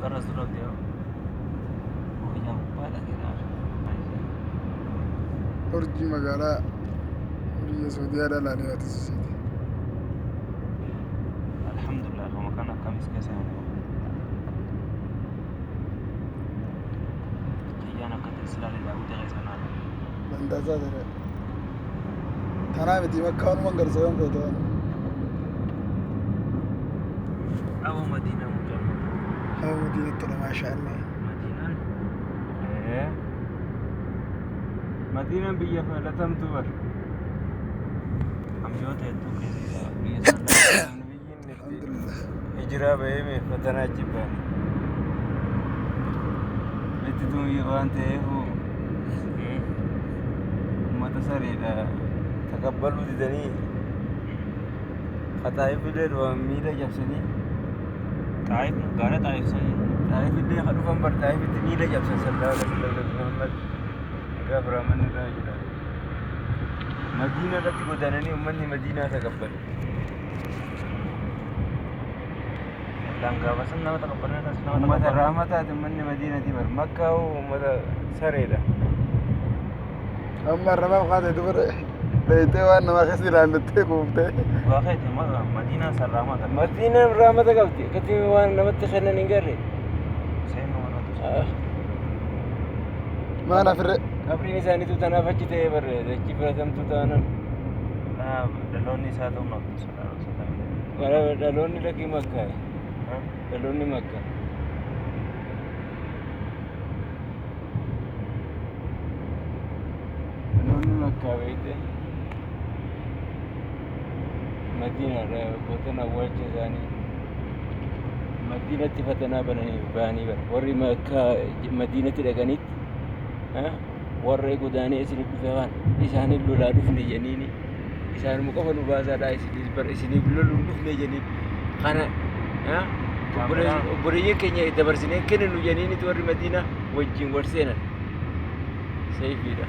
Makkarra dura deemu. Wayyaa gubbaadha jedhaa. Urjii magaalaa biyya Suudiyaadhaa laalee ati sisiiti. Alhamdulillah akkuma kan akkamis keessa hin qabu. Kiyyaan akka teessilaalee daawwitee keessa naala. Dandaasaa ture. Tanaa miti makka wanuman garsa yoon feete waan. Aboo Madiinaa mucaan. Haa Madiinatti tola maashaa Allah. Madiinaan Madiinaan biyya filatamtu bar. Ambiyoota hedduu keessa biyya sana. Biyyi inni itti Alhamdulillah. hijiraa bahee meeffatanaa achi baane. Itti tumii waan ta'eef uummata sareedha. Takabbaluu didanii Xaayif illee dhufan miila cabsanii. Xaayif gaara Xaayif sanii. Xaayif illee kan dhufan bar Xaayifitti miila cabsan sallallahu alaihi wasallam Muhammad gaafa raamanni irraa jira. Madiina irratti godaananii uummanni Madiinaa takabbale. Laan gaafa san nama taqabbalan irras nama Uummata taqabbalan. raamataati uummanni Madiinati bar. Makkaa hoo uummata sareedha. Amma arrabaaf kaate dubara dheeytee waan namaa keessa ilaallattee quuftee. Dhugaa keeti Madiinaan san raamata. Madiinaan raamata qabdi. Akkatti waan namatti kennan hin garre. Seenuu warra Maal afirre? Qabriin isaaniitu tanaaf achi ta'ee barre achi filatamtuu taanan. Dhaloonni isaa ta'uu maqtu sallallahu Dhaloonni lakkii makkaa. Dhaloonni makkaa. Dhaloonni makkaa beekte. Madiinaadha bootan awwaalcha isaanii. Madiinatti fatanaa bananii bahanii bara. Warri makkaa Madiinatti dhaqanitti warra godaanee isinif dhufe waan isaaniif lolaa dhufne jedhaniini isaanuma qofa nu baasaadhaa isiniif bara isiniif loluun dhufne jedhaniin kana obboleeyyan keenya dabarsinee kenninu jedhaniinitu warri Madiinaa wajjin wal seenan. Seefiidha.